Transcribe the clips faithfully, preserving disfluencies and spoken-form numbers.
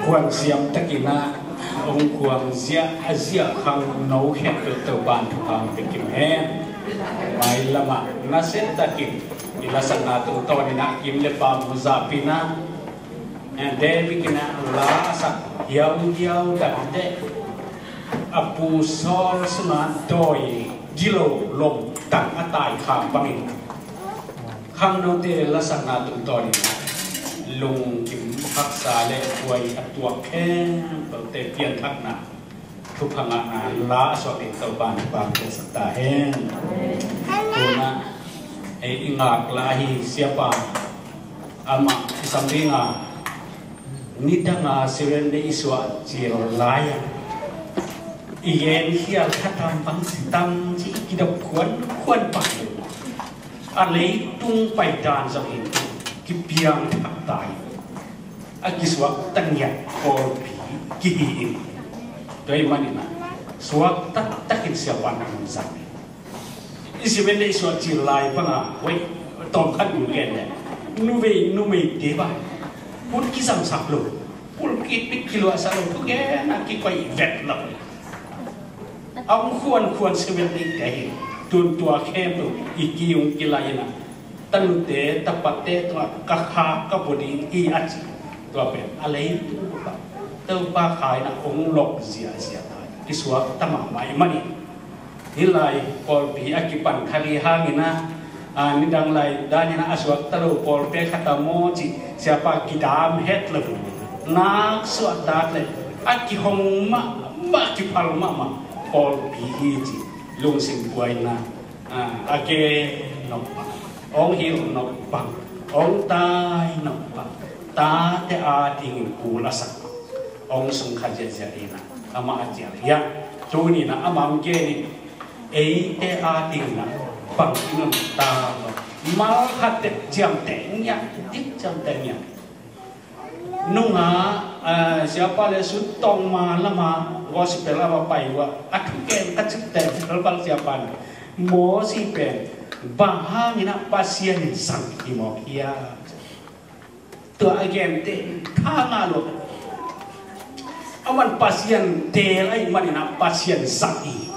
Khuan siam takin ah hong khuan zia a zia khangno khempeuh Topa'n thupha pia kim hen. Mailam ah nasia takin i lasakna tungtawnin ah kim le pam mu zahpih in ah, eh, David in ah la a sak hiauhiau dante, a pu Saul sungah dawi gilo lom tang a taikhak bangin, khangnote lasakna tungtawnin lungkim haksa le buai a tuak khempeuhte pianthakna, thupha ngahna la a suak ding Topa'n thupha piaksak ta hen. Tuna ei i ngak la hi siapa, amah i sam ding a, nidanga Seventh Day i suah cil lai-a i gen khial khatam bang sitam ci i kidop khuankhuan pah hi. A leitung paidan zong hi, kipiang thak ta hi. A kisuak tangiat pawlpi kihi in, tua ahih manin ah suak taktakin siapa na hong zang hi. I Seventh Day i suah cil lai banga, wei, tawm khat nu gen le, nuvei numeite bang hun kizamsak lo, pulpit bek kiluahsak lo, thugen a kikoih vet lo. A hong khuankhuan Seventh Day te hi. Tun tua khempeuh i ki hong kilai in ah, tanute tapate tungah ka kha ka bua ding hi a ci. Tua pen a leitung Topa kha in ah hong lok ziahziah ta hi. Kisuak ta mahmah ahih manin, hih lai pawlpi a kipan thak hi hangin ah, a, nidang lai danin ah a suakta lo pawlpi khat a maw ci siapa kidam het lo, nak suahtak le a kihong mahmah, kiphal mahmah pawlpi hi ci. Lungsim buaina, a, a gen nop bang, hong hilh nop bang, hong tai nop bang, tate a dingin kul a sak bang, hong sung kha ziahziah in ah amah a cial hiah. Tuni in ah amah hong gen in, eite a dingin ah bang i nuntak lo, mal khat tek ciamteh ngiat, dik ciamteh ngiat. Nungah, eh, siapa le sut tawng ma lama gospel a va pai uh ah, a thugen ka cih teh, Bible siapa in, Mosi pen bang hangin ah Pasian in zang hi mawk hiam? Tua a gente tha ngah lo. Aman Pasian teel ahih manin ah Pasian zang hi.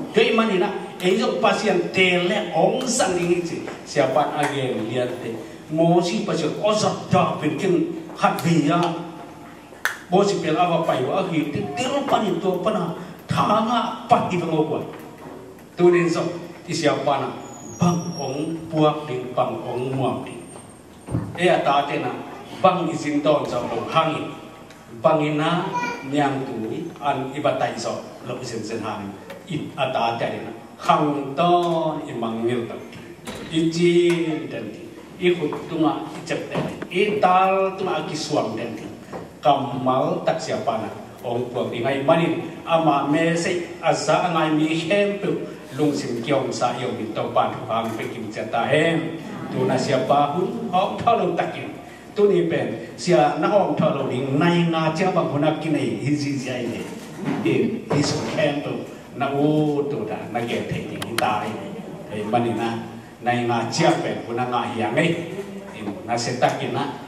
Tua ahih manin ah ei zong Pasian teel le hong zang ding hi ci. Siapa in a gen liante, Mosi Pasian aw zat dah pen ken khatvei a, Mosi pen a va pai uh a, a hi titil panin tua pana tha ngah pah hi veng aw kua. Tunin zong i siapa in ah bang hong puak ding, bang hong muam ding. Ei a tate in ah bang i zin dawn zawh loh hangin, bang in ah niangtui an i va taih zawh loh zenzen hangin, i a tate in ah khangtawn i mangngilh loh ding, i cin den ding, i khut tungah i cep den ding, i tal tungah a kisuam den ding. Kammal tak siapa in ah hong puak ding ahih manin, ama message a za a ngai mi khempeuh lungsim kihongsa i om in Topa'n thupha hong pia kim ciat ta hen. Tuna siapa hun hawmthawh lo takin, tuni pen sia na hawmthawh lo ding nai nga ciang bang hun a kinei hi ziahziah hi. Hih sung khempeuh na ut uh a na gen thei ding hi ta hi. Ahih manin ah nai nga ciang pen hun a ngah hi hang ei. Nasia takin ah,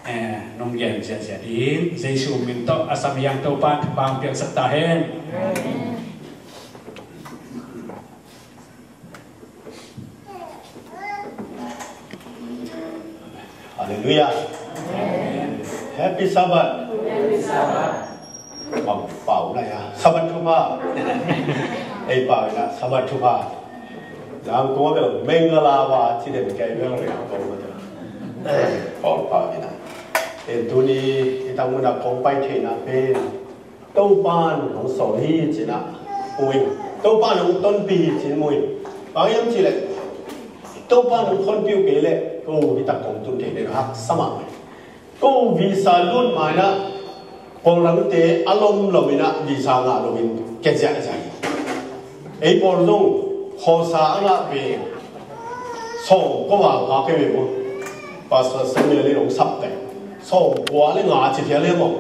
eh, nong gen ziahziah ding, Jesu min tawh a sam hi hang. Topa'n thupha hong piaksak ta hen. Halleluiah. Happy Sabbath. Pau, pau lai a, Sabbath thupha. Ei pau in ah Sabbath thupha. Nang kua bel Mengala va ci den kei bel ria pau ma ta. Pau, pau in ah. En tuni i tang mun ah kong pai theihna pen Topa'n hong sawl hi ci-in ah, ui, Topa'n hong tonpih hi ci-in mu in. Bang hiam cih leh Topa'n hong khonpih uh kei leh ko hi tak kong tun thei den, haksa mahmah. Ko visa lut ma-in ah Kawlramte a lomlom in ah visa ngah loin kia ziahziah hi. Ei pawl zong khawsa a ngah pen sawm kua val pha kei ve maw. Pastor Samuel in hong sap kei, sawm kua le nga ci phial hi maw.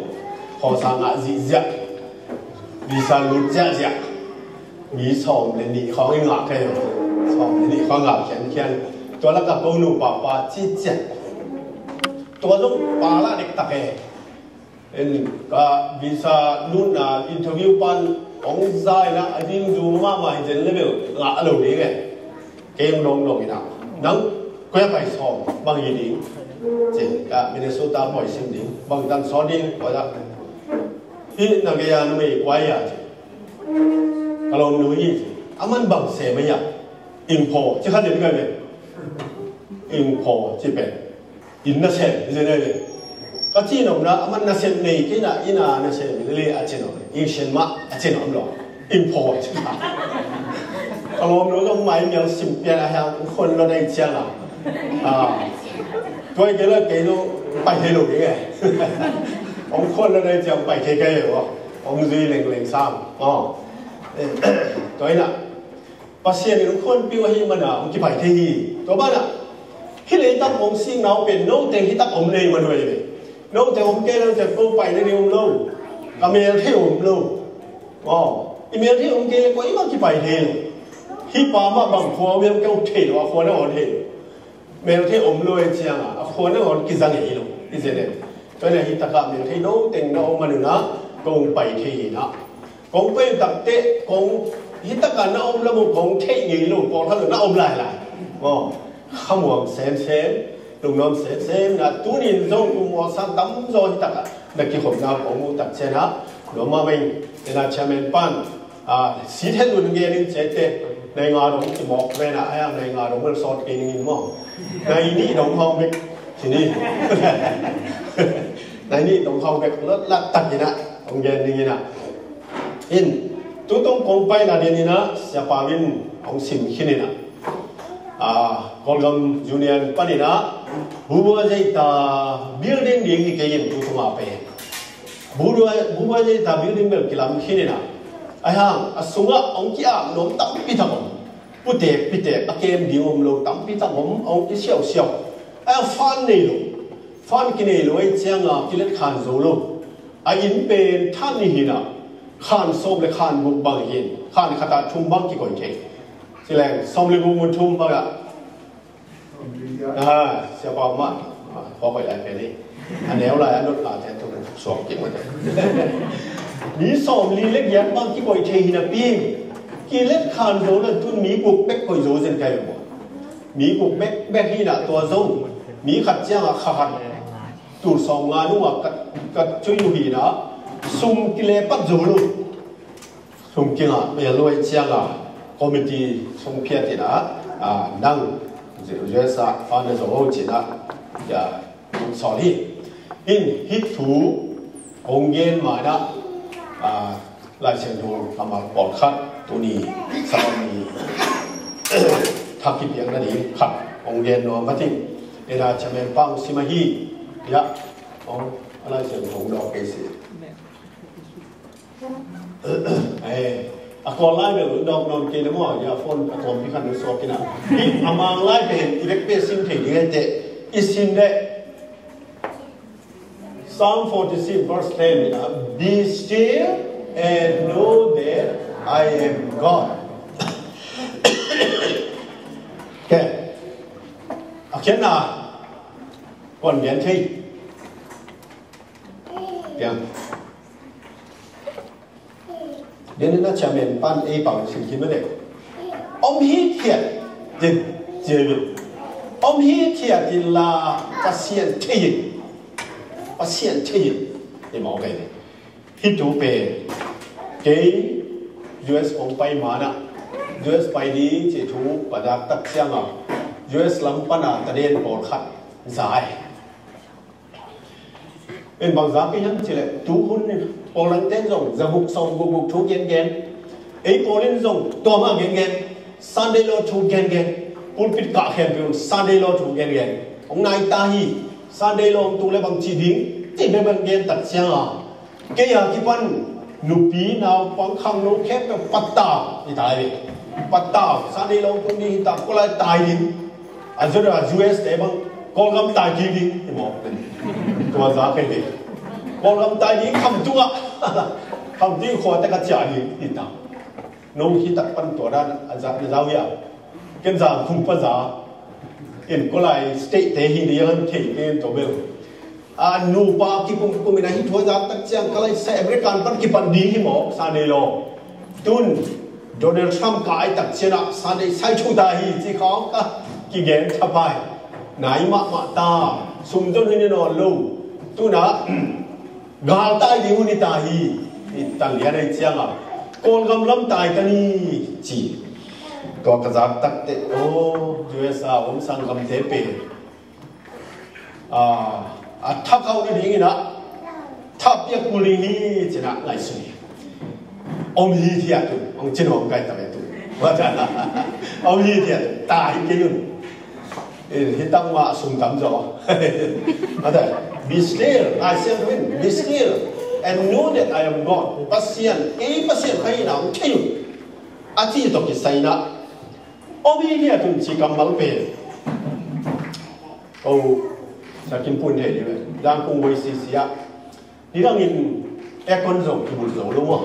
Khawsa ngah zihziah, visa lut ziahziah. Mi sawm le nih khawng i ngah kei maw. Sawm le nih khawng ngah khiankhian. Tua lakah ko nu papa citciat. Tua zong pa lah dektak e. En ka visa lutna interview pan hong za in ah a ding zu mahmah hi zen level ngah lo ding e. Kei hong dong dong in ah, nang koi a pai sawm, bang hi ding? Ci, ka Minnesota pawi sim ding, bang tan sawt ding, koi a. Hi na gei a numei koi a ci. Ka lawmnu hi ci. Aman bang sem a hi a? Ing phaw ci kha den ka ve. Ing phaw ci pen inn nasem hi zen e. Ka ci nopna, aman nasem nei kei na, inn a nasem hi le a ci nop. Inn sem mah a ci nop lo. Inn phaw ci kha. Ka lawmnu zong mai mial sim pian a hiang khon lo dai ciang a. Ah. Tua i kei lo kei lo pai thei lo ding e. Hong khon lo dai ciang pai thei kei lo. Hong zui leng leng sam. Oh. Tua in ah Pasian in hong khuanpih uh ahih manin ah hong kipai thei hi. Tua banah hih leitak hong sik nau pen note hi tak om nei man uh hi ve. Note om kei leh koi paina ding om lo. Ka mel thei om lo. Aw, i mel thei om kei leh koi mah kipai thei lo. Hih pa mah bang khua om hiam kei thei lo, a khua na om thei lo. Mel thei om lo e ciang a, a khua na om kizang e hi lo. I zen e. Tua in ah hih takah mel thei no teng na om man un ah kong pai thei hi na. Kong pai tak teh, kong hih takah na om lam uh kong theih ngei lo, pawlkhat na om lailai. Maw, khamuang semsem, lungnuam semsem, na tuni in zong kum awlsam tamzaw hih takah na kikhopna kong muh tak ciangin ah, nuam mahmah ing, ena chairman pan, ah, si thei lun ngen in ciate, nai nga dong kimawk ven ah, ai ang nai nga dong bel sawt kei ning in maw. Nai nih dong hong bek, sini. Nai nih dong hong bek, lat lat tak in ah, hong gen ning in ah. In, tutung kong paina ding in ah, Sia Pau in hong sim khin in ah. Ah, Kawlgam Union pan in ah, Bubuazeita building ding hi kei in tutung a pen. Bubua, Bubuazeita building bel kilam khin in ah. Ai hang, a sungah hong ki-ap nuam tampi tak om. Putek, pitek, a kem ding om lo tampi tak om, hong kisiausiau. Ai hang fan nei lo. Fan kinei lo, ai ciang a kilet khan zo lo. A inn pen than nih hi na, khan sawm le khan guk bang hi in, khan khat ah thum bang kikoih thei. Ci leng, sawm le guk mun thum bang ah. Ah, Sia Pau mah, ah, kua koih lai pen hi. A neu lai, a nut lai, te thum suak kik mah te. Mi sawm li le giat bang kikoih thei hi napi. Kilet khan zo na tun mi guk bek koih zo zen kai maw. Mi guk bek bek hi na tua zo. Mi khat ciang a kha khat. Tul sawm nga nung a ka, ka cui uh hi na, sum kile pat zo lo. Sum kingah mel lo ai ciang a, committee sung phiat in a, a, nang, U S a, fa na zo ho cin a, ya, sawl hi. In, hih thu, kong gen ma na, a, Lai Siangtho kammal pawlkhat tuni Sabbath ni thak kipiakna ding khat hong gen nuam ka ting. Ena chairman pang sim ahi. Ya, hong, a Lai Siangtho hong dawk kei si. Eh, a kawl lai bel hong dawk nuam kei na maw, ya phone a tawmpi khat hong suak kei na. Hih a Mang lai pen i bek pen sim thei ding a hi teh, i sim leh. Psalm forty-six verse ten, uh, "Be still and know that I am God." Okay. A khiatna, kuan gen thei. Piang. Tua in a chairman pan ei pau sin khin mah le. Om hithiat in, ci hi. Om hithiat in la Pasian thei in. Pasian thei in. Hi mawk ei. Hih thu pen. Kei U S kong pai ma na. U S pai ding ci thu padak tak ciang a. U S lam pan a taden pawlkhat za ei. En bang za kei hiam cih leh, tu hun in, pawl dangte in zong, za guk sawm guk guk thu gengen. Ei pawl in zong, tua mah gengen. Sunday law thu gengen. Pulpit kah khempeuh in Sunday law thu gengen. Hong nai ta hi. Sunday law hong tung leh bang ci ding. Cih bek bang gen tak ciang a. Kei a kipan nupi naupang khangno khempeuh pattau hi ta hi. Pattau, Sunday law tung ding hi ta, kua lai tai ding. A zut a U S te bang, Kawlgam tai kik ding, hi maw. Tua za kei ding. Kawlgam tai ding, Khamtung ah. Khamtung khua te ka ciah ding, hi ta. No hi tak pan tua dan, a za, a za uh ya. Ken za, kum pa za. Ken kua lai state te hi ding, thei ken tua bel. A nupa kikum kum in a hih thu a zak tak ciang ka lai sai American pan kipan ding hi maw, Sunday law. Tun Donald Trump ka ai tak ciang a Sunday sai thu ta hi ci khawng ka kigen thapai. Nai mahmah ta, sum zon hi ni nawn lo. Tun a gal tai ding hun hi ta hi. I tan lian ai ciang a Kawlgam lam tai ka ni ci. Tua ka zak tak teh, oh, U S A om sanggamte pen a, a thakau ni ding in a, thapiak kul ding hi ci-in a ngaihsun hi. Om hithiat un, hong ci nuam kei ta ve tu. Om hithiat un, ta hi kei un. Eh, hi tang mah sum tam zaw. Mate, be still, Lai Siangtho in, be still, and know that I am God. Pasian, kei Pasian ka hi na, hong thei un. A ci tawh kisai in a, om hithiat un ci kammal pen. Oh, sakin pun thei ding ve. Zangkung voi sisi ah. Nidangin aircon zong kibul zo lo maw.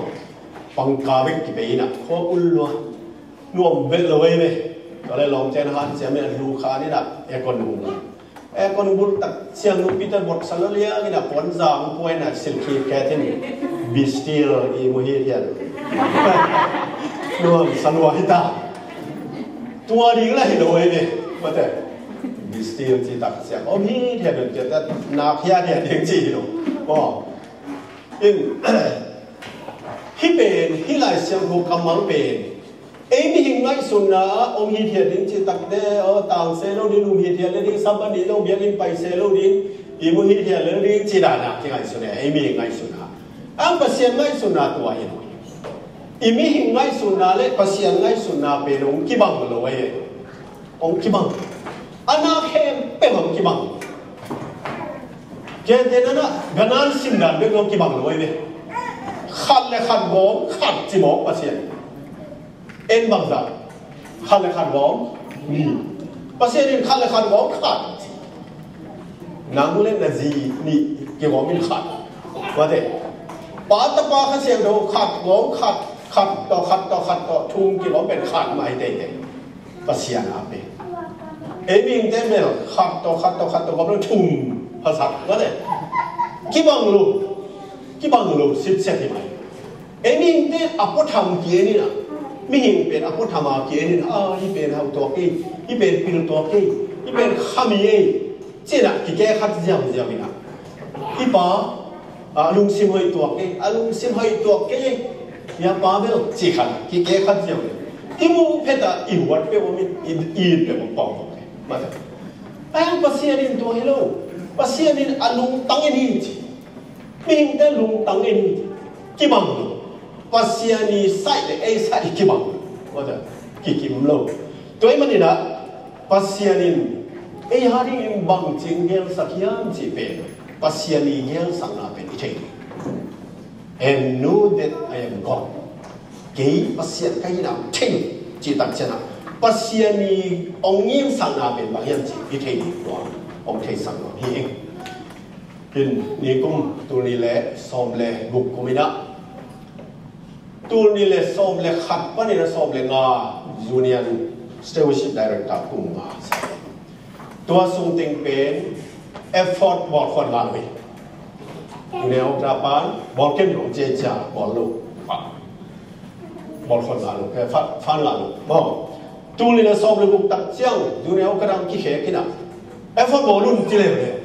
Pangka bek kipei in a, khua ul lua. Nuam bel lo ei ve. Tua leh lawmte in hanciam in a, lu kha in a, aircon hong bul. Aircon bul tak ciang nu Peter bot sa lo liang in a, puanza hong pua in a, silkhit khe thin. Be still, i mu hithiat. Nuam sa lua hi ta. Tua ding lah hi lo ei ve. Mate. Be still ci tak ciang, om hithiat un ci ta, nak hithiat ding ci hi lo. Aw. In, hih pen, hih Lai Siangtho kammal pen, ei mihing ngaihsunna ah om hithiat ding ci tak teh, aw, tang se lo ding, lum hithiat le ding, Sabbath ni zong biakinn pai se lo ding, i mu hithiat le ding ci dan a kingaihsun e, ei mihing ngaihsunna. A, Pasian ngaihsunna tua hi lo. I mihing ngaihsunna le Pasian ngaihsunna pen hong kibang lo ei. Hong kibang. A na khempeuh hong kibang. Gentehna in a, Kanan simdan bek hong kibang lo ei ve. Khat le khat gawm khat ci mawk Pasian. En bangzah. Khat le khat gawm nih. Pasian in khat le khat gawm khat. Nang le na zi nih kigawm in khat. Mate. Pa, Tapa, Kha Siangtho khat gawm khat, khat tawh khat tawh khat tawh thum kigawm pen khat mah hi teitei. Pasian a pen. Ei mihingte bel khat tawh khat tawh khat tawh gawm lo thum phasak. Mate. Kibang lo. Kibang lo sitset hi mai. Ei mihingte a puatham ki-en in a, mihing pen a puatham a ki-en in a, a, hih pen hau tuak kei, hih pen pil tuak kei, hih pen khami ei, ci-in a kikeh khat ziauziau in a. Hih pa, a, lungsim hoih tuak kei, a lungsim hoih tuak kei, hih pa bel ci khat, kikeh khat ziau in a. I muh phet a i huat peuh om in, i, i it peuh om pawng pawng kei. Mate. A, Pasian in tua hi lo. Pasian in a lungtang in hi ci. Mihingte lungtang in kibang lo. Pasian i saih le ei saih kibang lo. Kikim lo. Tua ahih manin a Pasian in ei a dingin bangci gelsak hiam cih pen Pasian i gelsakna pen i thei ding. And know that I am God. Kei Pasian ka hihna hong thei un cih tak ciangin a Pasian i hong gelsakna pen bang hiam cih i thei ding tua hong theisak lo hi. Hin, nikum tul nih le sawm le guk kum in a, tul nih le sawm le khat panin a sawm le nga Union Stewardship Director kum nga sa. Tua sung teng pen effort bawl khuan ngah lo hi. Union Australia pan bawl ken dong cia cia bawl lo. Bawl khuan ngah lo, eh, fan, fan ngah lo. Maw. Tul nih le sawm le guk tak ciang Union Australia kikhek in a, effort bawl un ci leuleu.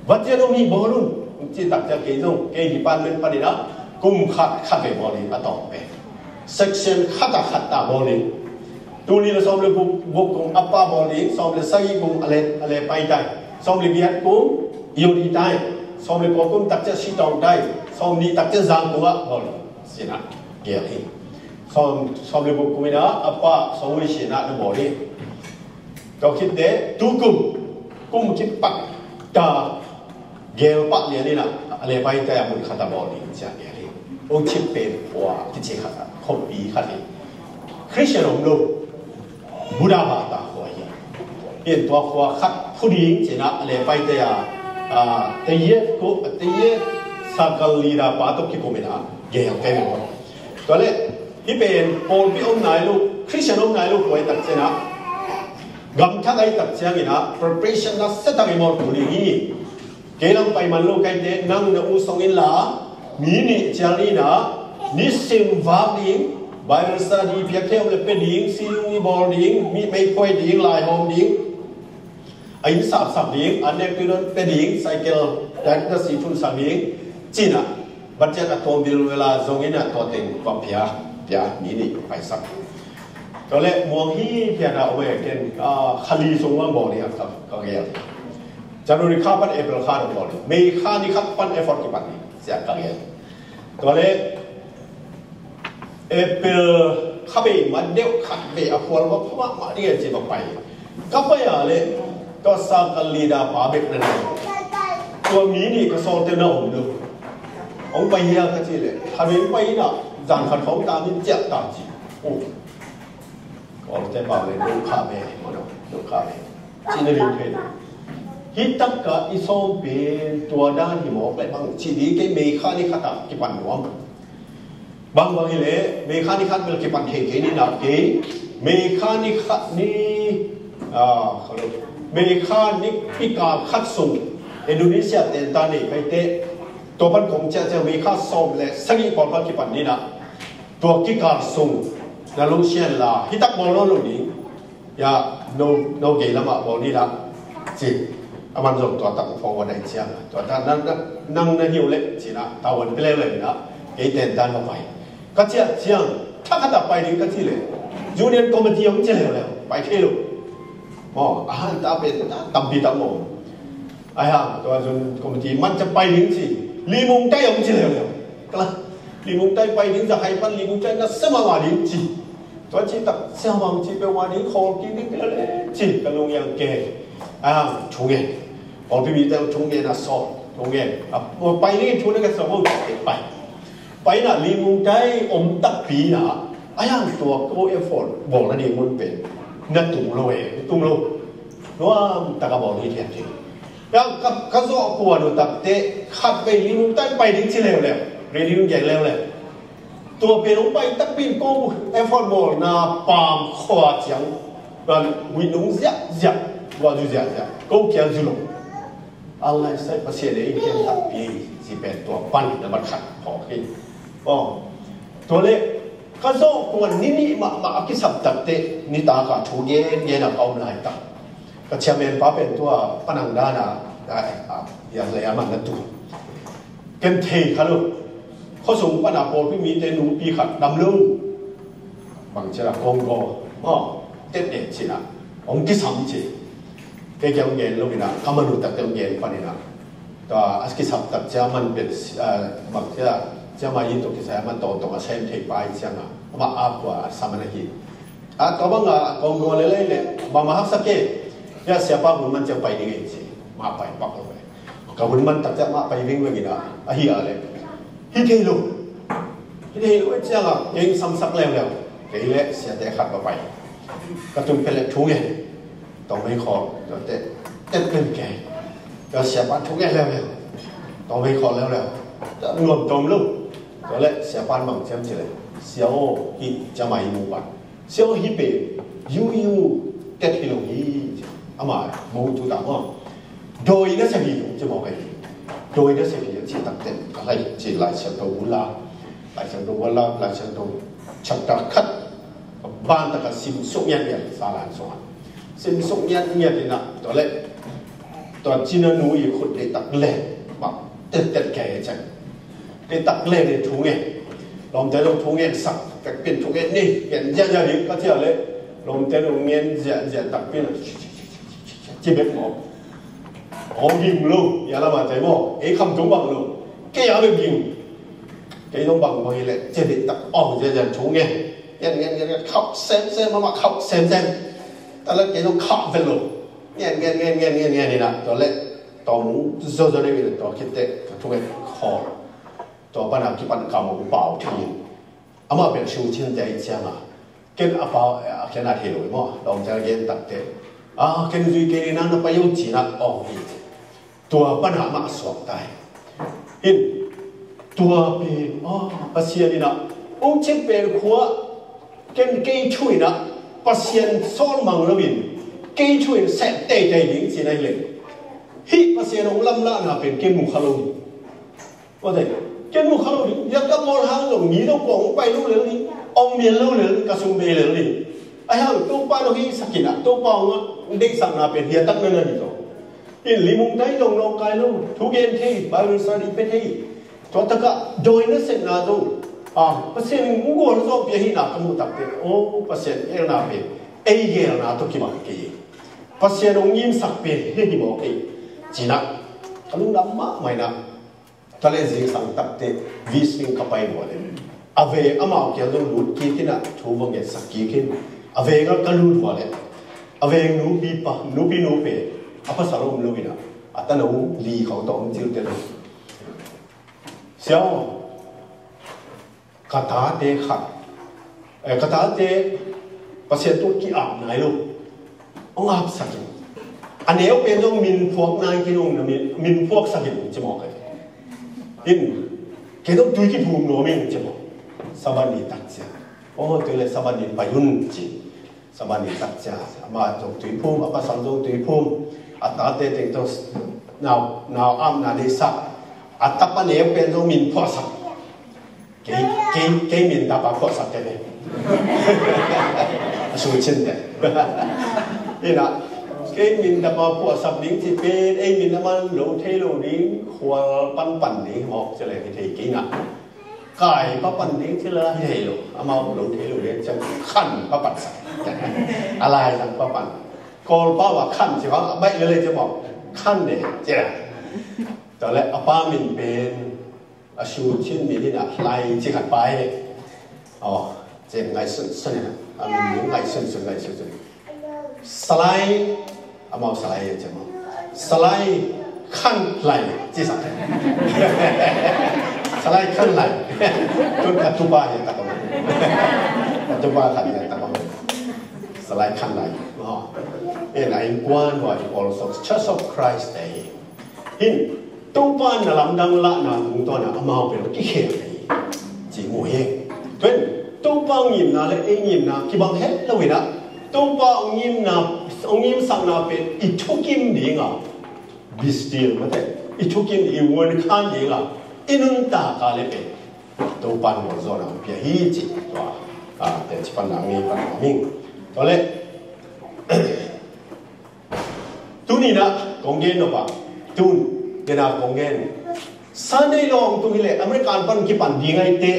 Va cian om hi, bawl un. Ci tak ciang kei zong, kei department panin a kum khat khat vei bawl in a tawng pen. Section khat ah khat ah bawl in. Tul nih le sawm le guk, guk kum Appa bawl in, sawm le sagih kum a le, a le pai tai. Sawm le giat kum i ot i tai. Sawm le kua kum tak ciang Shillong tai. Sawm nih tak ciang Zangkong ah bawl in. Sinah, gel hi. Sawm, sawm le guk kum in a, Appa, sawm le sagih na bawl in. Tua khit teh, tu kum, kum kipat ta gel pah lian in a, a le pai ta a mun khat a bawl ding ci a gel hi. Ong cip pen khua kici khat a, khuapi khat hi. Christian om lo, Buddha bata khua hi. Pen tua khua khat phu ding ci in a, a le pai ta a, a, Tayet ko, Tayet Sakal Lida pa tawh kikum in a, gel pen ko. Tua leh, hih pen pawlpi om nai lo, Christian om nai lo khua hi tak ciangin a, gam thak ahi tak ciangin a, preparation nasia tak i bawl kul ding hi. Kei lam pai man lo kaite, nang na ut song inla, mi nih cial ni in ah, nisim vak ding, Bible study piak thei om le pia ding, sining bawl ding, mi meikuai ding, laihawm ding, a inn sapsak ding, an nek tuidawn pia ding, cycle dan na si thunsak ding, ci-in ah, budget a tawm vilvel a zongin ah tua teng va pia, pia, mi nih paisak. Tua leh muang hi phiat a om e, ken, ah, kha li sung bang bawl ding a ka, ka gel. January kha pan April kha dong bawl ding. May kha ni khat pan effort kipan ding, ci-a ka gel. Tua leh April kha bei ma deuh khat bei a khual va pha mahmah ding e, ci va pai. Ka pai a leh tua sa ka leader pa bek na nei. Tua mi nih ka sawlte na om lo. Hong pai hia ka cih leh, kha bei pai in ah, zan khat khawng ta min ciah ta ci. Oh. Kawlte pau le, dong kha ve, dong kha ve. Cih na ring thei lo. Hih takah i sawm pen tua dan hi mawk leh bang ci ding, kei May kha ni khat ah kipan nuam. Bangbang hi leh May kha ni khat bel kipan thei kei ni, nak kei May kha ni khat ni, ah, May kha ni kikal khat sung Indonesia tenta nei kaite, tua pan kong ciah ciah May kha sawm le sagih pawl pan kipan ni na. Tua kikal sung na lungsia inla, hih tak bawl nawn lo ding. Ya, no, no gei lamah bawl ni la, ci. Aman zong tua tak forward a i ciang, tua tak nang, nang, nang na hi uh leh, ci-in ah, tavuan pia leuleu in ah, kei tentan va pai. Ka ciah ciang, thakhat ah pai ding ka cih leh, Union Committee hong ci leuleu, pai thei lo. Maw, a han ta pen, tampi tak maw. Ai hang, tua Union Committee man ciang pai ding ci, Lee Mung Tai hong ci leuleu. Kala, Lee Mung Tai pai ding, za hai pan Lee Mung Tai na sem a ma ding ci. Tua ci tak siamang ci peuhmah ding khawl kik ding pia le ci ka lunghiang ke. A, thu ngen. Pawlpi mite thu ngen a sawt, thu ngen. A, pai ding thu ngen a sawt, pai. Pai na Lee Mung Tai om takpi na. A, yang tua ko effort bawl na ding mun pen na tung lo e, tung lo. Nuam taka bawl hi thian ding. Yang ka, ka zawh kuan uh takte khat vei Lee Mung Tai pai ding ci leuleu. Ready ding gen leuleu. Tua pen hong pai takpi in ko effort bawlna pam khua ciang, tua wit nung ziahziah, tua zu ziahziah, ko kiang zu lo. A lai sai Pasian e, in kiang takpi ci pen tua pan na mat khat phawk hi. Aw, tua leh ka zawh kuan ni nih mahmah a kisap takte nitak a thu gen gen a ka om laitak. Ka chairman pa pen tua Panang dan a, a, a, yang lei a man na tu. Ken thei kha lo. Khuasung pana pawlpi mite nupi khat dam lo. Bang ci a, Congo. Maw, tet ne ci a. Hong kisam ci. Kei kiang hong gen lo in a, ka manu takte hong gen pan in a. Tua a kisam tak cia man pen, eh, bang ci a, cia ma yin tuk kisai a man tawh tawh a sem thei pa i ciang a. Ama a kua a sam a na hi. A, tua bang a, Congo lei lei le, bang ma haksa ke. Ya, siapa hun man ciang pai ding e ci. Ma pai pak lo e. Ka hun man tak ciang mah pai vingveng in a, ahi a leh, hi thei lo. Hi thei lo e ciang a, kei samsak leuleu. Kei leh siate khat va pai. Ka tun phet leh thu ngen. Tawmei khawl, tuate, tet pen kei. Tua siapa thu ngen leuleu. Tawmei khawl leuleu. Tua nuam tawm lo. Tua leh siapa bang ciam ci leh, sia aw, hi ciam a i mu pan. Sia aw, hi pen, yu, yu, tet hi lo hi, ama, mo tu ta maw. Dawi na sia hi, ci maw kai. Dawi na sia hi, ci tak ten, a lai, ci Lai Siangtho bula. Lai Siangtho bula, Lai Siangtho chapter khat. Ban tak a sim suk ngiat ngiat, sa lan sung a. Sim suk ngiat ngiat in a, tua leh. Tua cina nu i khut leh tak leh, bang, tet tet kai cang. Kei tak le ni thu ngen. Lawmte zong thu ngen sak, ka kin thu ngen ni, ngen ziahziah ding ka ci a leh. Lawmte zong ngen ziahziah takpi in a ci bek maw. Hong ging lo, ya lam a tei maw. Ei kham tung bang lo. Kei a bek ging. Kei zong bang bang hi leh, ci bek tak ong ziahziah thu ngen. Ngen, ngen, ngen, ngen, khauh semsem, mama khauh semsem. Tua leh kei zong khauh vet lo. Ngen, ngen, ngen, ngen, ngen, ngen, ni na. Tua leh, tawm zozo deuh in tua khit teh, ka thu ngen khawl. Tua pan a kipan kam hong pau thei in. Amah pen shu chin te a i ciang a. Ken a pau, a ken a thei lo i maw. Lawmte a gen tak teh. A, ken zui kei ni, nang na pai o ci na ong hi. Tua pan a amah suak ta hi. In, tua pen, a, Pasian in a, ung chin pen khua, ken kei thu in a, Pasian sawl mang lo in, kei thu in sep teitei ding ci na hi leh. Hih Pasian hong lamlahna pen ken mu kha lo hi. Aw te, ken mu kha lo hi. Yak ka pawl hang zong mi zong kong pai lo lel hi. Ong mial lo lel, ka sum bei lel hi. Ahi hang Topa hong hihsak in ah, Topa hong deihsakna pen hiatak na na hi zaw. In limung tai zong nawngkai lo, thu gen thei, Bible study pia thei. Tua takah dawi nasepna zong, ah, Pasian in gual zawh pia hihna ka muh takte, oh, Pasian geelna pen ei geelna tawh kibang kei. Pasian hong ngimsak pen hih hi mawk ei. Ci-in ah ka lungdam mahmah in ah, tua leh zingsang takte V C ka pai bual in, a ve amau kiang zong lut kik in ah thu va ngetsak kik in, a veng ah ka lut bual in, a veng nupi pa, nupi nu pen a pasal om lo in ah, a tanu li khawng tawh om cil te lo. Sia aw, ka tate khat, eh, ka tate Pasian tawh ki-ap nai lo. Hong apsak in. A neu pen zong min phuak nai kei nung na min, min phuaksak in ci mawk ei. In, kei zong tui kiphum nuam ing ci mawk. Sabbath ni tak cia. Oh, tua leh Sabbath ni pai un ci. Sabbath ni tak cia, amah zong tui phum, a pasal zong tui phum, a tate teng tawh nau, nau apna deihsak, a tapa neu pen zong min phuaksak. Kei, kei, kei min tapa phuaksak te ve. A su cin te. Ina, kei min tapa phuaksak ding ci pen, ei min a man lo thei lo ding, khual panpan ding, hawk ci leh hi thei kei na. Kai pa pan ding ci la hi thei lo, amau lo thei lo ding ciang khan pa pan sak. A lai zang pa pan. Kawl pa wa khan ci hang, a baih lele ci maw. Khan de, ci la. Tua leh a pa min pen, a su cin min in a Hlai ci khat pa hi. Aw, ci ngaihsun sun in a, a min ngaihsun sun, ngaihsun sun. Salai, amau Salai ci maw. Salai Khan Lai ci sak. Salai Khan Lai. Tun ka tupa hi ta ko. Ka tupa khat hi ta ko. Salai Khan Lai. Oh. And I inquire what you also Church of Christ Day. Hin, Topa na lamdang lahna tungtawn a amau pen kikhel hi. Ci mu hi. Tun, Topa ngimna le ei ngimna kibang het lo hi na. Topa ngimna, ngimsakna pen i thukim ding a. Be still, mate. I thukim i vuan khan ding a. I nuntak a le pen. Topa ngol zona pia hi ci. Tua, a, te ci pan na ngi pan na ming. Tua le, Tuni na kong gen nop a, tun, gen a kong gen. Sunday law hong tung hi leh, American pan kipan ding ai te,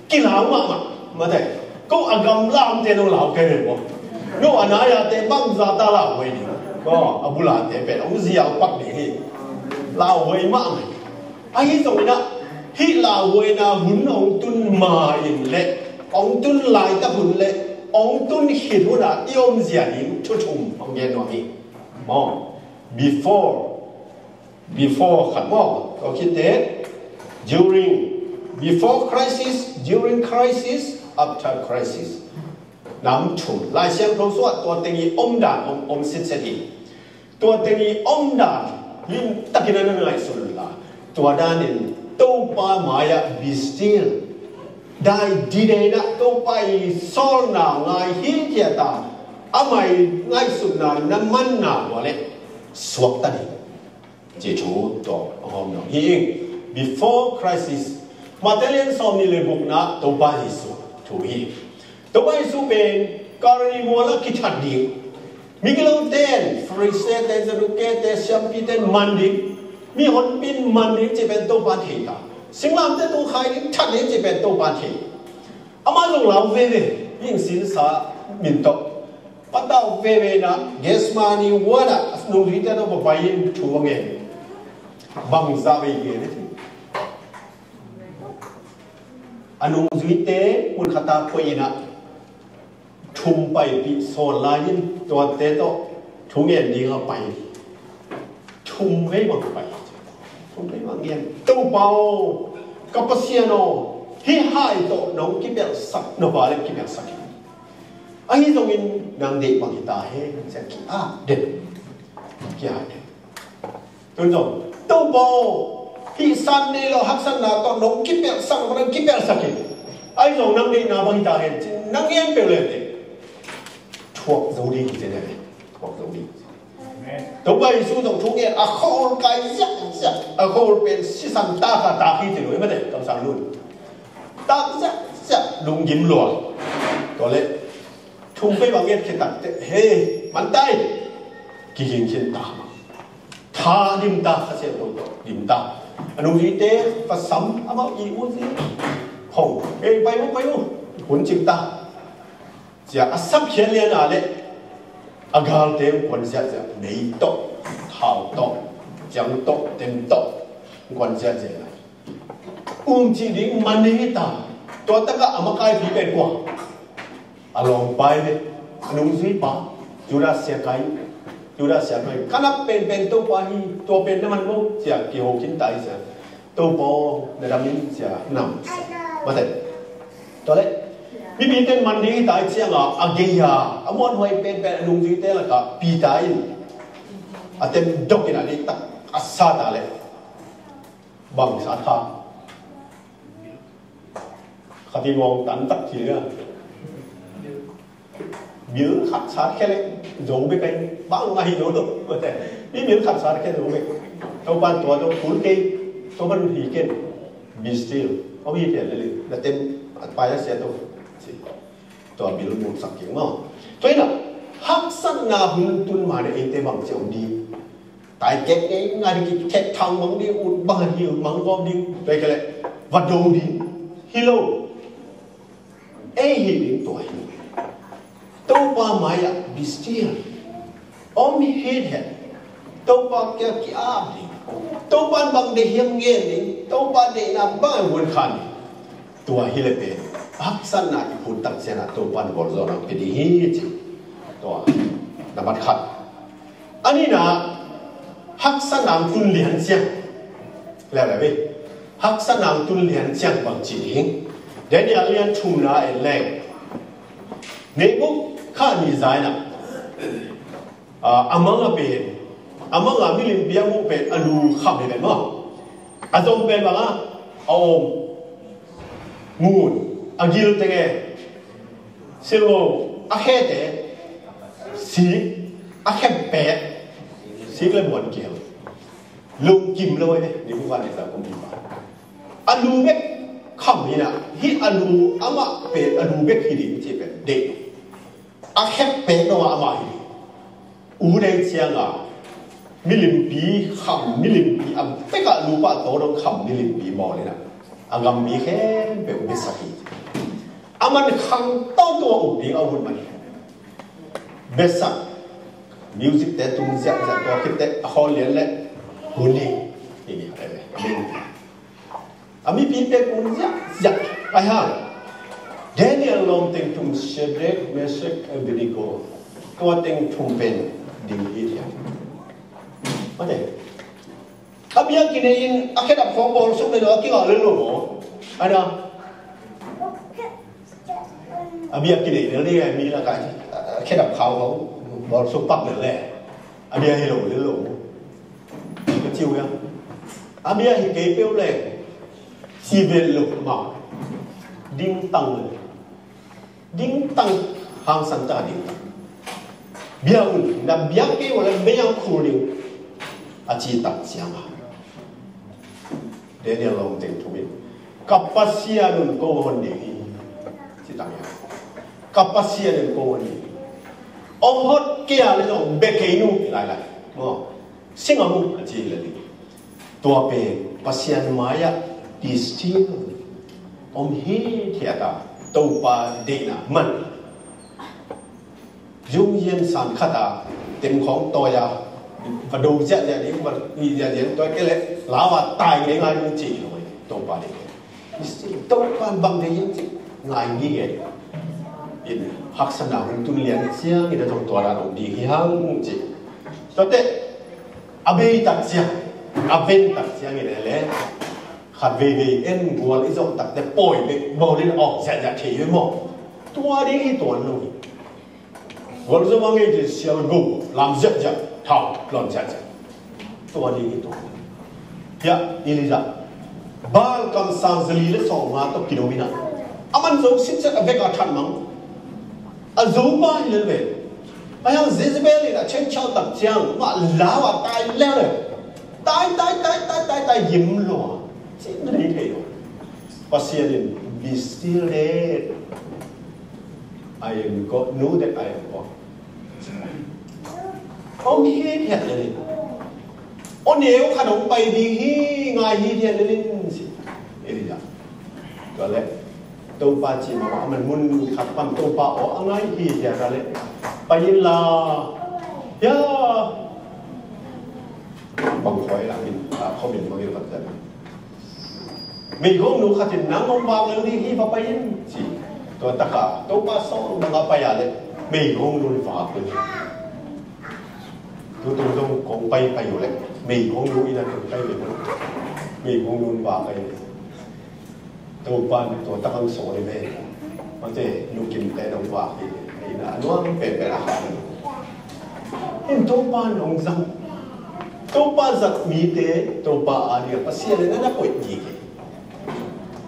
kilau mahmah, mate. Ko a gamla om te no lau kei ve bo. No a nai a te bang za ta lau huai ding. Ko a bula te pen, hong ziau pak ding hi. Lau huai mahmah. Ahi zongin ah, hih lauhuaina hun hong tun ma in le, hong tun laitak hun le, hong tun khit hun ah i omzia ding thu thum hong gen nuam hi. Maw, before, before khat maw, tua khit teh, during, before crisis, during crisis, after crisis. Nam thum, Lai Siangtho sungah tua teng i omdan om, om sitset hi. Tua teng i omdan limtakin a na ngaihsun la. Tua danin Topa mai-ah be still. Dai didei na Topa i sawlna ngai hi kia ta. Amah i ngaihsutna na manna ua le suakta ding. Jesu tua a hawm dong hi ing. Before crisis. Mate lian sawm nih le gukna Topa Jesu thu hi. Topa Jesu pen Kalvari mual ah kithat ding. Migilote in, Farisee te, Saduke te, siampi te in man ding. Mihonpi in man ding ci pen Topa thei ta. Singlamte tung khai ding, that ding ci pen Topa thei. Amah zong lau veve, hih sinsa min tawh. Patau veve na, Gethsemane huan ah, nungzuite tawh va pai in thu va ngen. Bangzah vei ngen hi. A nungzuite mun khat ah koih in ah, thum paipih sawn lai in, tuate tawh thu ngen ding a pai. Thum vei bang pai. Thum vei bang ngen. Topa aw, ka Pasian aw, hih hai tawh nong kipelhsak, nong pale kipelhsak hi. Ahi zongin nang deih bang hi ta hen, ci-a ki-ap den. Ki-ap den. Tun zong, Topa aw, hih san nei lo haksatna tawh nong kipelhsak, nong kipelhsak hi. Ahi zong nang deihna bang hi ta hen, ci-in nang ngen peuh leh teh. Thuak zo ding hi ci-in, thuak zo ding. Topa Jesu zong thu ngen a khawl kai ziahziah, a khawl pen sisan tak a tak hi ci lo hi mate, kamsang nun. Tak ziahziah, lunggim lua. Tua leh thu pei bang ngen khit tak teh, hei, man ta in, kiging khin ta. Tha dim ta, Kha Siangtho tawh dim ta. A nungzuite, va sam, amau i u zi, hong, ei, pai u, pai u, hun cing ta. Cia a sapkhiat lian a leh a galte kuan ziahziah, mei tawh, thau tawh, ciang tawh, tem tawh, kuan ziahziah lai. Um cih ding man hi ta. Tua takah a makaipi pen kua? A lawmpa hi ve. A nungzuipa, Judas Iskariot. Judas Iskariot. Ka nak penpen Topa hi, tua pen na man maw, cia kiho khin ta hi cia. Topa aw, na dam in cia, nam. Mate. Tua leh mipite in man ding hi ta hi ciangin a gei a, a muanhuai penpen a nungzuite lakah Peter in a tem dok in a deihtak a sat a leh bang sat kha? Kha ti ngawng tan tak ci a. Bil khat sat khia leh zo bek a hi, bang a hi lo lo. Mate. Mi bil khat sat khia zo bek. Topa in tua zong kul kei, Topa in hi ken. Be still. Om hi ken lel in. Na tem a pai a sia to. Ci. Tua bil mun sak kik maw. Tua hi na, haksatna hun tun ma leh eite bang ci om ding? Taikek ngei ngai ding, kithethang mang ding, ut bang hi, ut mang gawp ding, tua hi kei leh va do ding. Hi lo. Ei hi ding tua hi. Topa mai-ah be still. Om hithiat. Topa kiang ki-ap ding. Topa in bang deih hiam ngen ding. Topa deihna bang a hun khan ding. Tua hi leh pen haksatna i phut tak ciangin Topa in gualzawhna pia ding hi ci. Tua na bat khat. A nihna, haksatna hong tun lian ciang. Leuleu hi. Haksatna hong tun lian ciang bang ci ding? Daniel lian thumna en leng, Nebukhadnezzar in ah, a mang a pen, a mang a milimpi a muh pen a lu kham hi pen maw. A zom pen bang a, a om ngun, a gil teng e, silvo, a khete sik, a khem pek sik le muan kial. Lungkim lo e, Nebukhadnezzar kumpipa. A lu bek kham hi na, hih a lu amah pen a lu bek hi ding ci pen deih. A khem pek dong amah hi ding. U dei ciangin milimpi kham, milimpi a pek a lupa to dong kham milimpi maw le na. A gam mi khempeuh biasak hi. A man khang tawh tua um ding a hun man hi. Biasak, music te tung ziahziah tua khit teh a khawl lian le hun hi. Hi hi, amen. A mipite kun ziahziah ai hang. Daniel lawm teng thum, Shadrach, Meshach, Abednego. Tua teng thum pen ding hi thiam. Mate. A bia kinei in a khedap khawng bawlsuk le lo a kingah le lo maw? Ai na. A bia kinei le le mi lakah a khedap khawng bawlsuk pak le le. A bia hi lo le lo. Ka ciu ya. A bia hi kei peuh le. Ci vel lo ma. Ding tang le. Ding tang, hangsan ta ding tang. Bia un, na bia kei ua le mei ang khul ding. A ci tak ciang a. Daniel lawm teng thum in. Ka Pasian un ko hon ding hi. Ci tak ya. Ka Pasian un ko hon ding hi. Ong hot kei a le zong bia kei nu lai lai. Maw. Sing a mu a ci le ding. Tua pen Pasian mai-ah be still. Om hithiat a Topa deihna man. Zung yen san khat a tem khawng tawi a va do ziahziah ding, va hi ziahziah ding, tawi kei le lau a tai ngeingai ding ci lo. Topa deih. Topa bang deih hiam ci ngai ngei ngei. In haksatna hun tun lian ciang in a zong tua dan om ding hi hang ci. Tuate a bei tak ciang, a ven tak ciang in a le khat veivei en gual i zong tak te pawi bek bawl in a awk ziahziah thei hi maw? Tua ding hi tuan lo hi. Gualzo ma ngei te sial go lam ziahziah, thau lam ziahziah. Tua ding hi tua. Hiah Elijah. Baal kamsang zali le sawmnga tawh kido in a. A man zo sitset a vek a that mang. A zo pa hi lel ve. Ahi hang Jezebel in a Gentile tak ciang mah lau a tai leuleu. Tai, tai, tai, tai, tai, tai, gim lua. Cin na nei thei lo. Pasian in, "Be still that I am God, know that I am God." Hong hithiat lel in. Aw neu khat hong pai ding hi, ngai hithiat lel in, ci. Elijah. Tua leh Topa ci mah, a man mun khat pan Topa aw a ngai hithiat a leh, "Pai inla." Ya. Bang khoi la min, a, comment bang in khat zan. "Meigongnu khat in nang hong vak lel ding hi, va pai in," ci. Tua tak a Topa sawl bang a pai a leh meigongnu in vak lel. Tutung zong kong pai pai uh leh meigongnu in a tung pai lel. Meigongnu in vak lel. Topa in tua tak hong sawl hi ve. Mate, nu Kim te hong vak hi. Ina a nuam penpen a hau. In Topa in hong zang. Topa zat mite Topa a ding a Pasian in a na koih ding hi.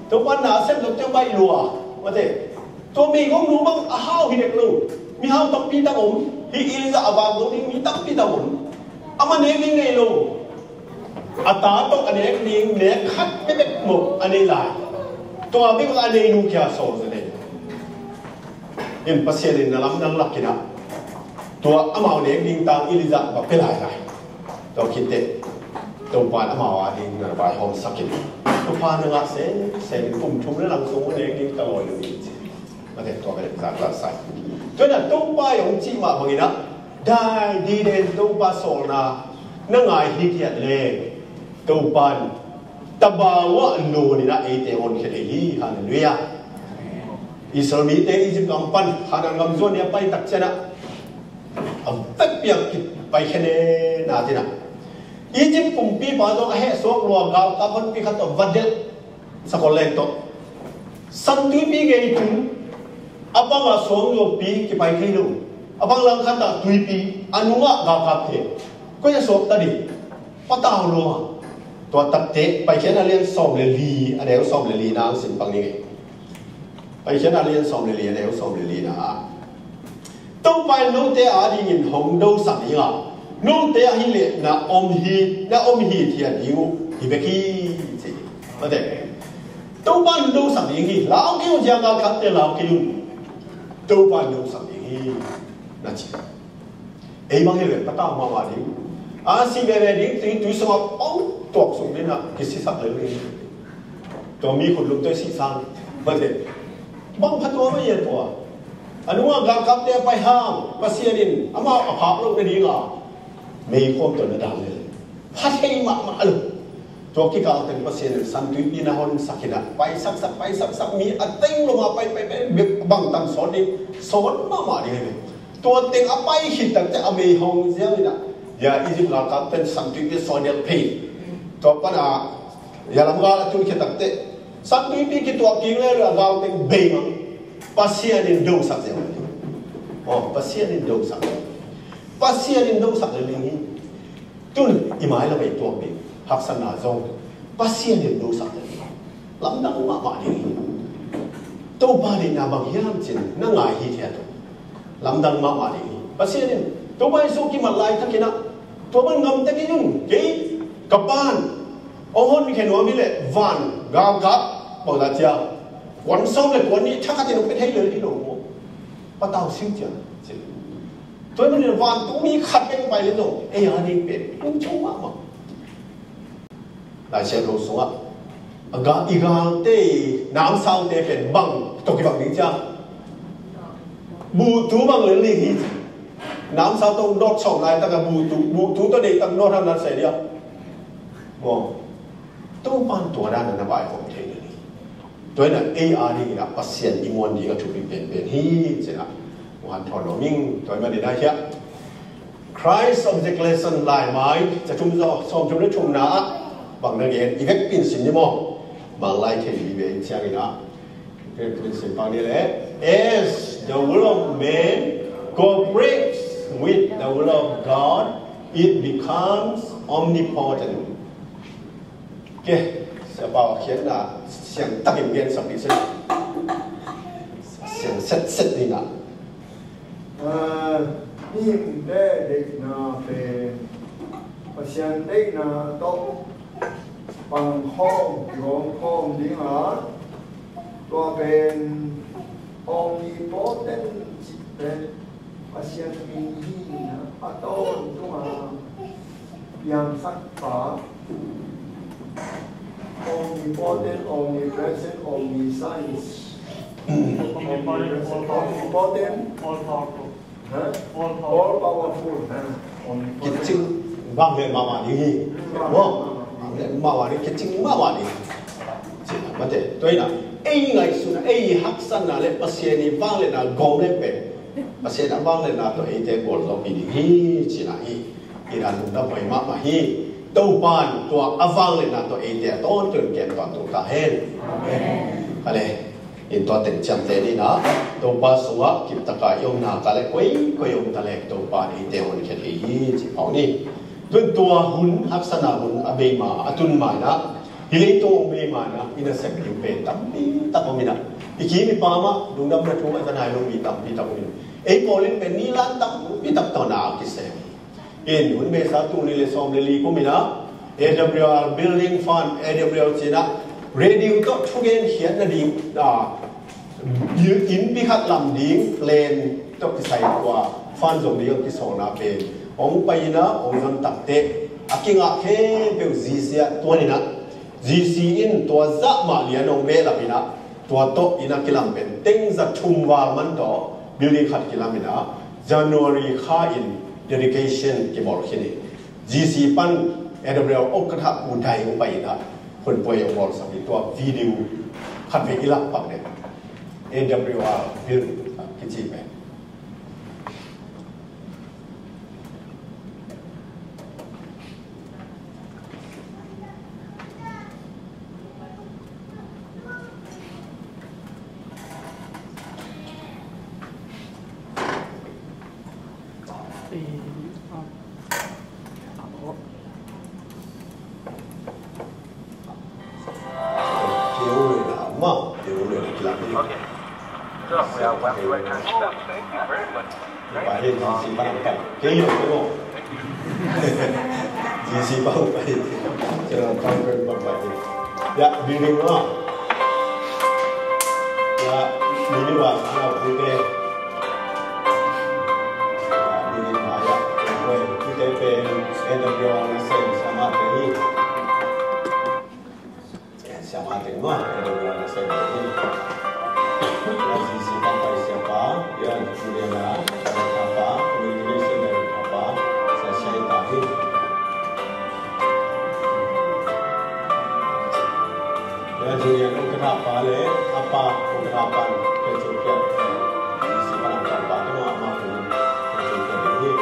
Topa na sem zong teu baih lua. Mate, tua meigongnu bang a hau hi dek lo. Mihau tampi tak om. Hih Elijah a vak zo ding mi tampi tak om. Amah nek ding ngei lo. A ta tawh a nek ding nek khat bekbek maw a nei lai. Tua bek a nei nu kia sawl zen ei. In Pasian in na lamdang lak in a, tua amau nek ding tang Elijah va pia lai lai. Tua khit teh Topa in amau a ding na vaihawmsak in, Topa na ngah seng seng in kum thum le lang sung nek ding ka lawi lo ding ci. Mate, tua ka dek zak zak sai. Tua na Topa i hong cih mah bangin a, dai diden Topa sawlna na ngai hithiat le, Topa in tabau ah nunin a eite honkhia thei hi. Halleluiah. Israel mite Egypt gam pan Canaan gam zuan ni a pai tak ciang a, a vekpi a kipaikhia ne na tin a, Egypt kumpipa zong a hehsuak lua, galkap honpi khat tawh va delh, sakol leng tawh. San Tuipi gei tung, a bang a suang zuakpi kipai thei lo. A bang langkhat ah tuipi, a nungah galkapte. Koi a suak ta ding. Patau lua. Tua takte Paikhiatna lian sawm le li, a neu sawm le li na hong sim pang ni ngei. Paikhiatna lian sawm le li, a neu sawm le li na ah, Topa in note a dingin hong dosak ding a, note ahi leh na om hi, na om hithiat ding uh hi bek hi, ci. Mate, Topa in dosak ding hi. Lau kei un, ziang galkapte lau kei un. Topa in dosak ding hi, na ci. Ei bang hi leh patau mahmah ding. A si veve ding, tui, tui sungah pau tuak sung ding a, kisisak lel ding. Tua mi khut lum tawh i sih sang. Mate, bang pha tua mah hiam tua. A nungah galkapte a pai hang, Pasian in amau a phak loh nading a, meikhawm tawh na dan lel. Pha thei mahmah lo. Tua kikal teng Pasian in San Tuipi na honsak hi na, paisaksak, paisaksak, mi a teng lo mah pai, pai, pai, bangtan sawt ding, sawt mahmah ding hi. Tua teng a pai khit takte a mei hong ziau hi na, ya Egypt galkapte in San Tuipi sawi delh phei. Tua pan a ya lam gal a tun khit takte San Tuipi kituak kik lel a, gal teng bei mang. Pasian in dosak ziau. Oh, Pasian in dosak. Pasian in dosak lel ding hi. Tun i mai lam ei tuak ding haksatna zong Pasian in dosak lel ding. Lamdang mahmah ding hi. Topa deihna bang hiam cin na ngai hithiat uh. Lamdang mahmah ding hi. Pasian in Topa Jesu kimat laitakin ah, tua bang ngam tek in un, kei ka Pa'n hong honkhia nuam hi leh van galkap bang la cia, kuan sawm le kuan nih thakhatin hong pia thei lel hi lo maw? Patau siu cia, ci. Tua hi manin vantung mi khat bek pai leh zong ei a ding pen tung ciang mahmah. Lai Siangtho sungah a ga, i galte, namsaute pen bang tawh kibang ding cia? Buhtu bang lel ding hi. Namsau tawh nawt sawm laitak a buhtu, buhtu tawh deihtak nawt hang na sei dia. Maw, Topa'n tua dan a na vaihawm thei lel hi. Tua hi na ei a dingin ah Pasian i muan ding a thupi penpen hi, ci-in ah hanthawn nuam ing. Tua hi manin ah hiah Christ of the Galatian laimai, ca thum zaw, sawm thum le thumna ah bang na gen, i vekpi in sim ni maw? Bang lai thei vive ing ciangin ah, vekpi in sim pang ni leh, as the will of man cooperates with the will of God, it becomes omnipotent. Ke, Sia Pau a khiatna siang takin gen sak dih se. Siang setset ni na. Ah, Mihingte deihna pen Pasian deihna tawh pangkhawm, kigawmkhawm ding a, tua pen omnipotent cih pen Pasian min hi a, a tawntung a piangsak pa. Omnipotent, omnipresent, omniscience. Omnipresent, omnipotent. All powerful. Hah? All powerful. Hah? Omnipotent. Kicing vanglian mahmah ding hi. Maw? Vanglian mahmah ding, kicing mahmah ding. Cih mate, tua hi na, ei ngaihsutna, ei haksatna le Pasian i vangliatna gawm le pen Pasian a vangliatna tawh eite gualzawhpih ding hi, cihna hi. Hi dan lungdam huai mahmah hi. Topa in tua a vangliatna tawh eite a tawntung kem tawntung ta hen. Amen. Kale, in tua teng ciamteh ni na, Topa sungah kiptaka i omna ka le koi koi om ta le Topa in eite honkhia thei hi, ci pau ni. Tun tua hun, haksatna hun a bei ma, a tun ma in ah, hih leitung hong bei ma in ah, i nasep ding pen tampi tak om in ah, i kim i pam ah lungdamna thu a za nai lo mi tampi tak om in ah, ei pawl in pen nilan tampi tak tawh na a kisem. In hun beisa tul nih le sawm le li kum in ah, A W R Building Fund, A W R ci in ah, radio tawh thugen khiat nading, ah, inn pi khat lam ding plan tawh kisai tua fund zong ding a kisawlna pen hong pai in ah, hong zon takteh a kingah khempeuh G C ah tuan in ah, G C in tua zah mah lian hong behlap in ah, tua tawh inn a kilam pen teng za thum val man tawh building khat kilam in ah, January kha in dedication kibawl khin hi. G C pan A W R ukatha Pu Dai hong pai in ah, hun puai hong bawlsak hi. Tua video khat vei i lak pak dek. A W R Build kici pen. Ya, building ah. Ya, building ah, ana pute. Ya, building ah, ya. Pute pen, A W R na sem sama te hi. Siapa tengok, ada dua orang saya tadi. Yang sisi pakai siapa, yang kemudian lah, siapa, communication dari apa, saya, saya tahu. Yang kemudian, kenapa le, apa, kenapa, kecuali, sisi pakai apa, tu apa, kecuali ini.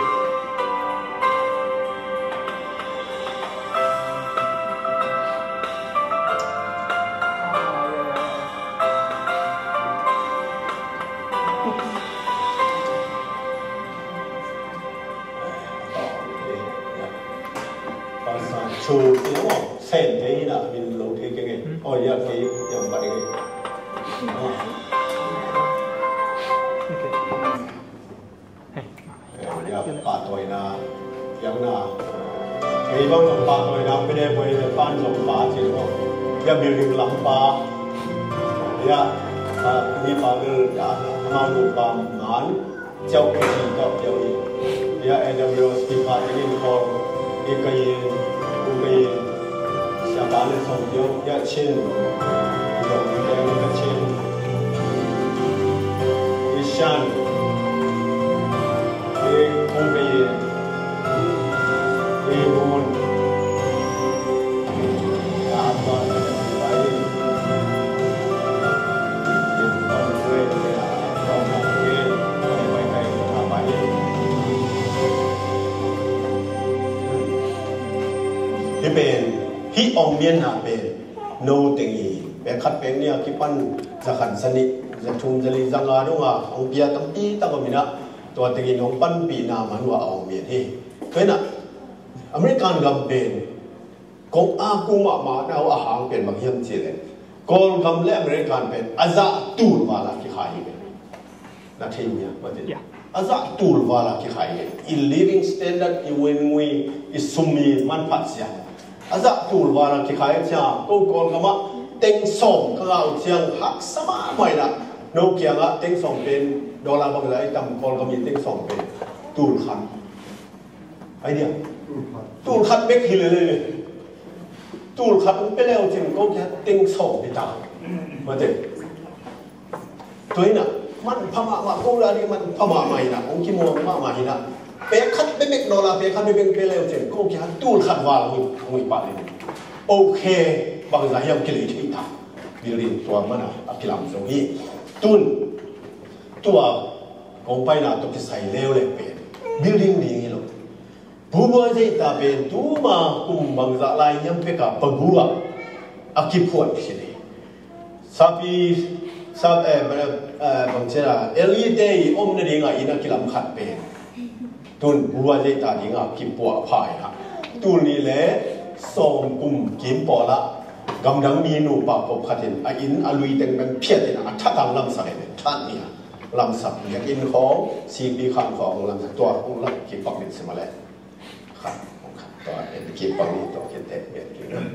Pasal cu tengok sen tengok nak bin lo tengok. Oh ya, okay, yang paling. Okay. Hei. Eh, ya, pahtawina, piakna. Kei bang zong pahtawina, pede boy le pan zong pa ci lo. Ya, building lam pa. Ya, ah, ni pa bel, ya, amau nu pa man. Ciau kei ci tawh ciau i. Ya, A W S P pa te in call. I ka yin, u ka yin. Siapa le song tio, ya chin. I dong i teng ka chin. I shan. I kum ka yin. I hun. Ya apa sa ya pai. I ton kue ya ton kue. Pai pai pai pai. Hi pen, hi ong mian na pen. No teng i, pek khat pek nih a kipan za khat za nih, za thum za li za nga dong a, hong pia tampi tak om in ah, tua teng in hong panpihna man uh a hong mian hi. Tua in ah, American gam pen, kong a ku mahmah na uh a hang pen bang hiam cih leh, Kawlgam le American pen, a zah tul val a kikhai hi pen. Na thei nia, mate. Yeah. A zah tul vala kikhai hi. I living standard, i wengui, i sum, i manphat sia a zah tul vala kikhai hi. Cia ko Kawlgam ah teng sawm ka ngah uh ciang haksa mahmah in ah, no kiangah teng sawm pen dollar bangzah i tam? Kawlgam i teng sawm pen tul khat. Ai dia, tul khat bek hi lele. Tul khat hong pia le uh cin ko kiang teng sawm hi ta. Mate. Tua hi in ah manpha mahmah, ko la ding manpha mahmah hi in ah, hong kimuang mahmah hi in ah, pek khat bekbek, dollar pek khat bekbek pia le uh cin ko kiang tul khat val hong, hong hi pah le. Okay, bangzah hiam kilei thei ta. Building tua man a, a kilam zong hi. Tun tua kong paina tawh kisai leuleu pen building ding hi lo. Pu Bua Zeita pen tuma kum bangzah lai hiam pek a, Pagu ah a kiphuan khit hi. Sapi, sap, eh, bang, eh, bang ci a, L E te i om nading a inn a kilam khat pen tun Pu Bua Zeita ding a kipuah pha hi a. Tul nih le sawm kum kim pawl ah gamdang mi nupa pop khat in a inn a lui teng pen phiat in a, a thatang lamsak in, that ni a lamsak, biakinn khawng, sipi khan khawng lamsak, tua khawng lam kipak nih si mah leh. Khat, khat, tua en kipang ni, tua kite biakinn.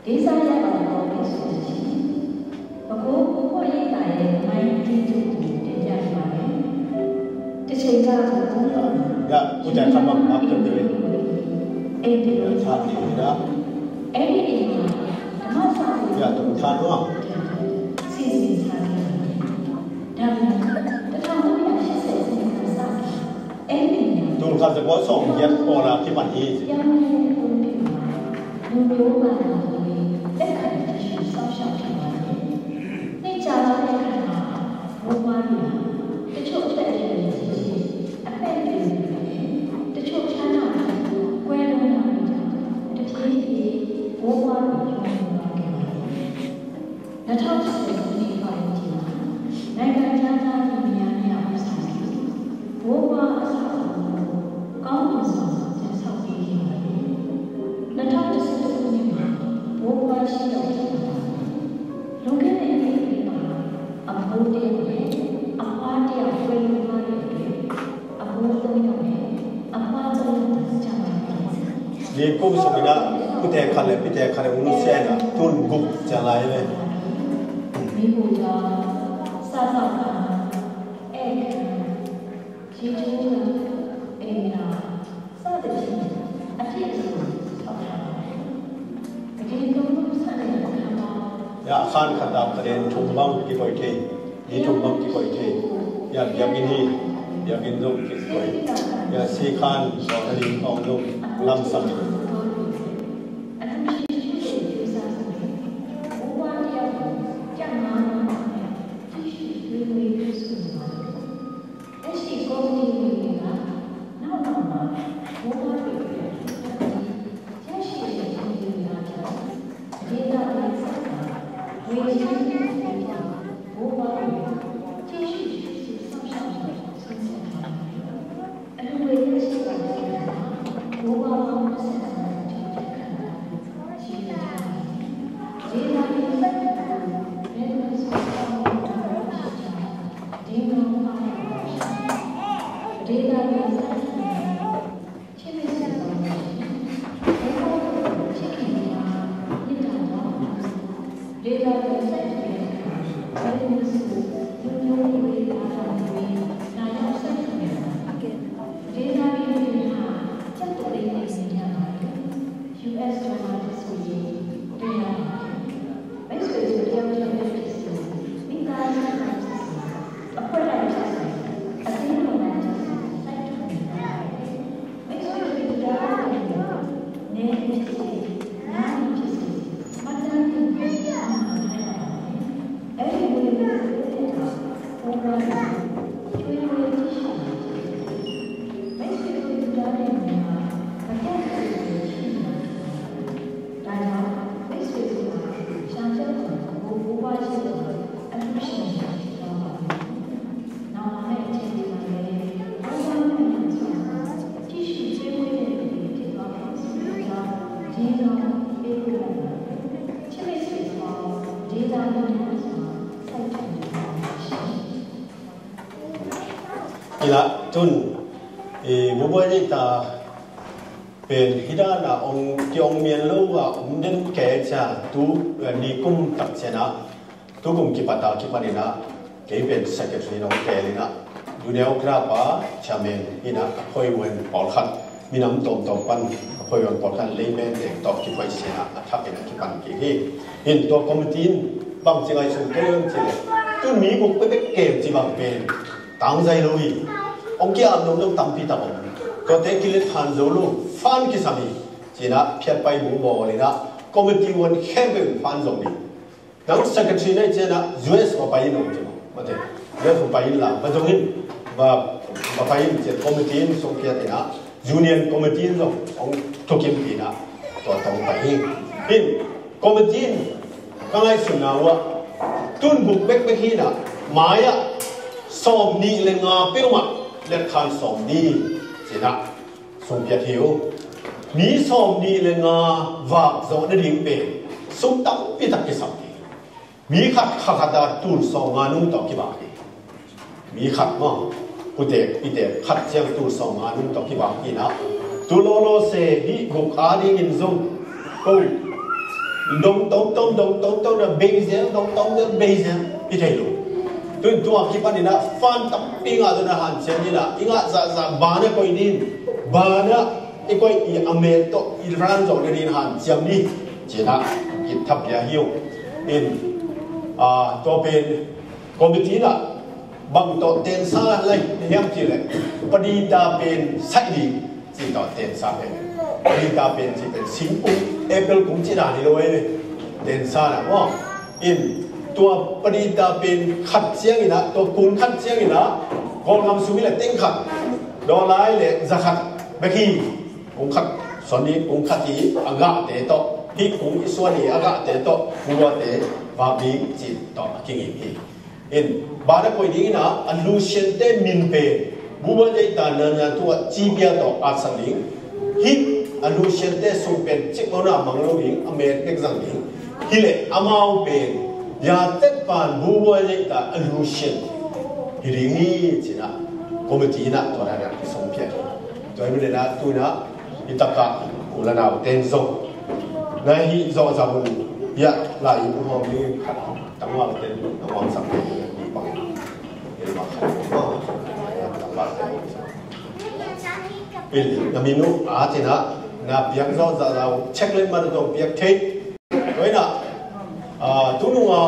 Desa ya ba ko ke su ci. Ba ko ko ye ta ye mai ti tu tu de ya ba ye. Te che ga ko ko. Ya, ku ta kan bang bak tu de. Eh, de. Ya, sa ni da. Eh, de. Ma sa. Ya, tu ta no. Si si sa ni. Da ni. Ta ta no ya shi se si sa. Tul khat za kua sawm giat pawl a kipan hi. Two thousand twenty-five မှာ နိုင်ငံခြားသားလင်မယားများဦးဆောင်ပြီး ဘိုးဘွားအဆောက်အအုံကို ကောင်းမွန်စွာ တည်ဆောက်ပေးခဲ့ပါတယ်။ နှစ်ထောင့်တစ်ဆယ့်တစ်ခုနှစ်မှာ ဘိုးဘွားရှိရာဖြစ်လာပါတယ်။ လွန်ခဲ့တဲ့နှစ်အတွင်းမှာ အဘိုးတစ်ယောက်နဲ့ အဖွားတစ်ယောက် ကွယ်လွန်သွားတဲ့အတွက် အဘိုးသုံးယောက်နဲ့ အဖွားသုံးယောက်သာ ကျန်ပါတော့တယ်။ Nikum sung in ah pute khat le pite khat in hong nusia in ah, tun guk ciang lai ve. မီးဖိုချောင်၊ စားသောက်ခန်း၊ အဲၣ်ခန်း၊ ရေချိုးခန်း၊ အိမ်သာ စသဖြင့် အပြည့်အစုံ ဆောက်ထားပါတယ်။ ဒီသုံးလုံးဆန့်တဲ့အခန်းပေါင်း Ya, a khan khat dap khat in thum bang kikoih thei, nih thum bang kikoih thei. Ya, biakinn hi, biakinn zong kikoih. Ya, sikhan, sawt a ding khawng zong lamsang hi. အလှူရှင်တချို့ရဲ့ ကြိုးစားမှုနဲ့ ဘိုးဘွားတစ်ယောက်ကို ကျပ်ငါးသောင်းနဲ့ ကြည့်ရှုကျွေးမွေးပြုစုနေပါတယ်။ လက်ရှိကော်မတီဝင်တွေက နောက်နောက်မှာ ဘိုးဘွားတွေအတွက် ထပ်ပြီးရရှိတဲ့ အကူအညီတွေအားဖြင့် ဒေသတွင်းဆက်ဆံရေး ငွေကြေးနဲ့ ဘိုးဘွားတွေကို ကြည့်ရှု စောင့်ရှောက်ဖို့ ဆုံးဖြတ်ထားပါတယ်။ အလှူငွေရရှိတာနဲ့ ဘိုးဘွားပေါင်း နှစ်ဆယ့်သုံးဦး ထပ်ခန့်ထားဖို့ ရည်ရွယ်ထားပါတယ်။ ဒေသတွင်း ဆက်ဆံရေး ဘယ်လို ဆောင်ရွက်ဖို့ တာဝန်ရှိကြောင်း ဒေသတွင်း ချစ်မိတ်ဆွေပေါင်းများရှင်၊ ဘိုးဘွားတို့ချစ်ခင်ရေးအား မေတ္တာကြောင့် ဒေသတွင်းဆက်ဆံရေး ဘယ်လိုမျိုး လူမျိုးရေး ဘာသာရေး လာရောက်ဆက်ဆံရတာလဲ။ ဒေသတွင်းတွေဟာ ကျပ်တသိန်းနဲ့ နေကြပါတယ်။ US dollar တစ်ဆိုရင် တစ်ရာပါ။ မိတ်ဆွေတို့ တယောက်တည်းပဲဖြစ်စေ၊ မိသားစုတိုင်းဖြစ်စေ၊ အဖွဲ့တိုင်းဖြစ်စေ၊ အသင်းတော်တိုင်းဖြစ်စေ စိုက်ထူနေပါ Ila tun i bubuai dei ta pen hidana ong ki ong mian lo a om den ke cha tu ni kum tak chena tu kum kipata kipanina kei pen secretary nong tel ina Junior Club a chairman ina appointment pawlkhat minam tawmtawm pan appointment pawlkhat leimen teng tawh kiphoih sina a thak ina kipan kik hi. Hin tua committee in bang ci ngai sun kei on ci le tun mi guk pepek kem ci bang pen tangzai lo hi. Ong ki-ap nong nong tampi tak om. Tuate kilet han zo lo fan kisam hi. Cina phiat pai mu bawl ina committee wan khempeuh fan zong hi. Nang secretary na i ciana U S va pai in ong ci maw. Mate U S va pai in la va zong in va va pai in cian committee in song phiat ina Union Committee in zong ong thukim pi ina tua tong pai hi. Hin committee in ka ngai sun na ua tun buk bek bek hi na mai a sawm nih le nga peuhmah let khan sawm nih cina sum piat hi uh. Mi sawm nih le nga vak zawh nading pen sum tampi tak kisam hi. Mi khat kha khat a tul sawm nga nung tawh kibak hi. Mi khat maw putek pitek khat ciang tul sawm nga nung tawh kibak hi na tu lawlaw se hi guk a dingin zong ko dong tong tong dong tong tong na beizeng dong tong dong beizeng i thei lo. Tun tua kipan ina fan tampi nga zong na hanciam ina i ngah zahzah bana koih din bana i koih i a mel tawh i ran zawh nadin hanciam ni cina kithap pia hi uh. In tua pen committee na bang tawh tensa lai hiam ci le padita pen saih ding ci tawh tensa pen padita pen ci pen singkung apple kung ci dan hi lo ei tensa na maw. In tua padita pen khat ciang ina tua kung khat ciang ina Kawlgam sung ila teng khat dawlai le za khat bek hi. Kung khat suan hi kung khat hi a gahte tawh hi kung i suan hi a gahte tawh kung luate vak ding ci tawh a kingim hi. In bana koih ding ina a lusiante min pen bubuai dei ta na na tua ci bia tawh a sak ding hi. A lusiante sung pen cik lo na mang lo ding a met nek zang ding hi le amau pen ya tek pan bubuai dei ta a lusian hi ding hi cina committee ina tua na na kisong piat hi. Tua hi mi le na tu ina i taka u la nau ten zong na hi zawh zawh un ya lai i bu hawm ding khat. Tangwal ten tangwal sak ten ni bang. Ten bang khat. Tangwal ten. Pil na minu a tina na piak zawh zawh lau check len man dong piak thei. Koina a tununga